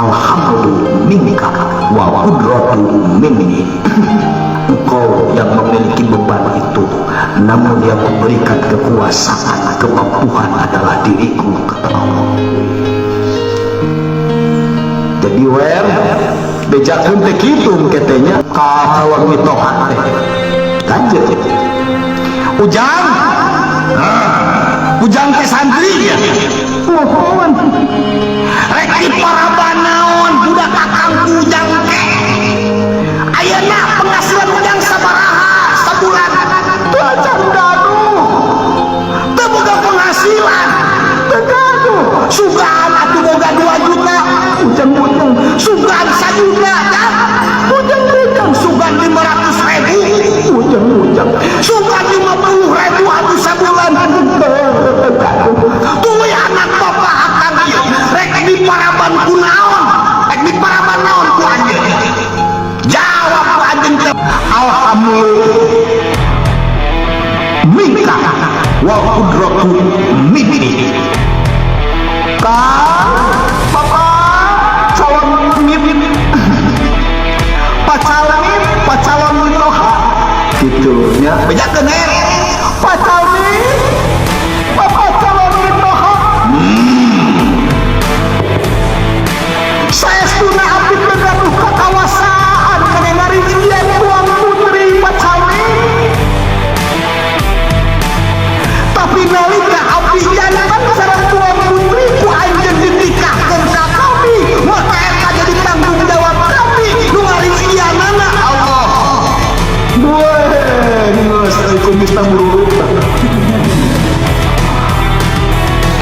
Alhamdu minka wa qudratu minni. Engkau yang memiliki beban itu, namun yang memberikan kekuasaan, kemampuan adalah diriku, kata Allah. Jadi wer bejakeun teh kitu ketenya ka calon mitoha teh. Lanjut. Ujang. Ujang teh santri ya. Mohon. Rek diparaban naon budak akang Ujang teh. Ayeuna penghasilan Ujang sabaraha sabulan? Teu acan gaduh. Teu boga penghasilan. Teu gaduh. Sugan atuh boga 2 juta. Ujang-ujang sugan sajuta ya. Ujang-ujang sugan 500 ribu. Ujang-ujang sugan 50 ribu atuh sabulan. Tuluy anak bapak akang ieu rek diparaban ku naon? Rek diparaban naon ku anjeun? Jawab ku anjeun teh. Alhamdulillah minka wa qudratu minni. Ka bapak calon mit pacalon pacalon mitoha gitu nya bejakeun pacalon bapak calon mitoha. Saestuna abdi teu gaduh kakawasaan kana ngarijian tuang putri pacalon, tapi nalika abdi janten sareng tuang putri ku anjeun ditikahkeun ka kami, maka eta jadi tanggung jawab kami nu ngarijianana Allah. Weh, geus euy kumis tamururuk.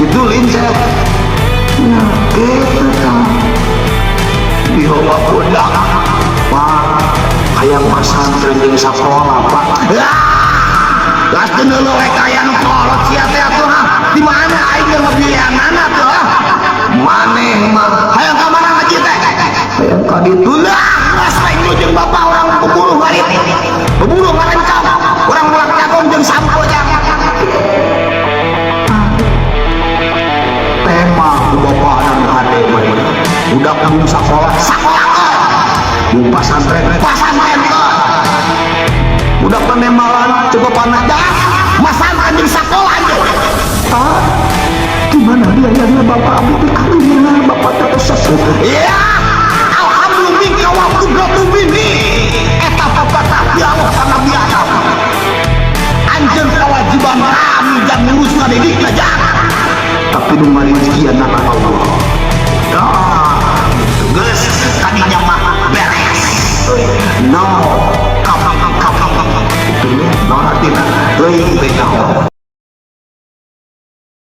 Kitu lincet. Nah, kitu tah. Di rumah budak. Pak, hayang pasantren jeung sakola, Pak. Lah, geus teu neuleuh we ka aya nu kolot sia teh atuh ha. Di mana aing geus ngebiayanana tuh ah. Maneh mah hayang ka mana ngaji teh? Hayang ka ditu lah. Geus we jeung bapak urang buburu ngarit. Buburu ngarencam. Urang mulak jagong jeung sampo jang. Tema ku bapak anu hade mah budak bung sakola sakola bung pasantren pasantren budak penemalan coba panah dah masantren jeung sakola anjeun. Pak, gimana biayanya bapak abdi teh karunya bapak teh sepuh. Ya, alhamdulillah minka wa qudratu minni. Eta pepatah di Allah ka Nabi Adam. Anjeun kewajiban kami jang ngurus ngadidikna jang. Tapi nu ngarizkian Allah. Dah, gitu geus tadinya mah beres. No, kam kam kam. Itu no artina teuing teh nyaho.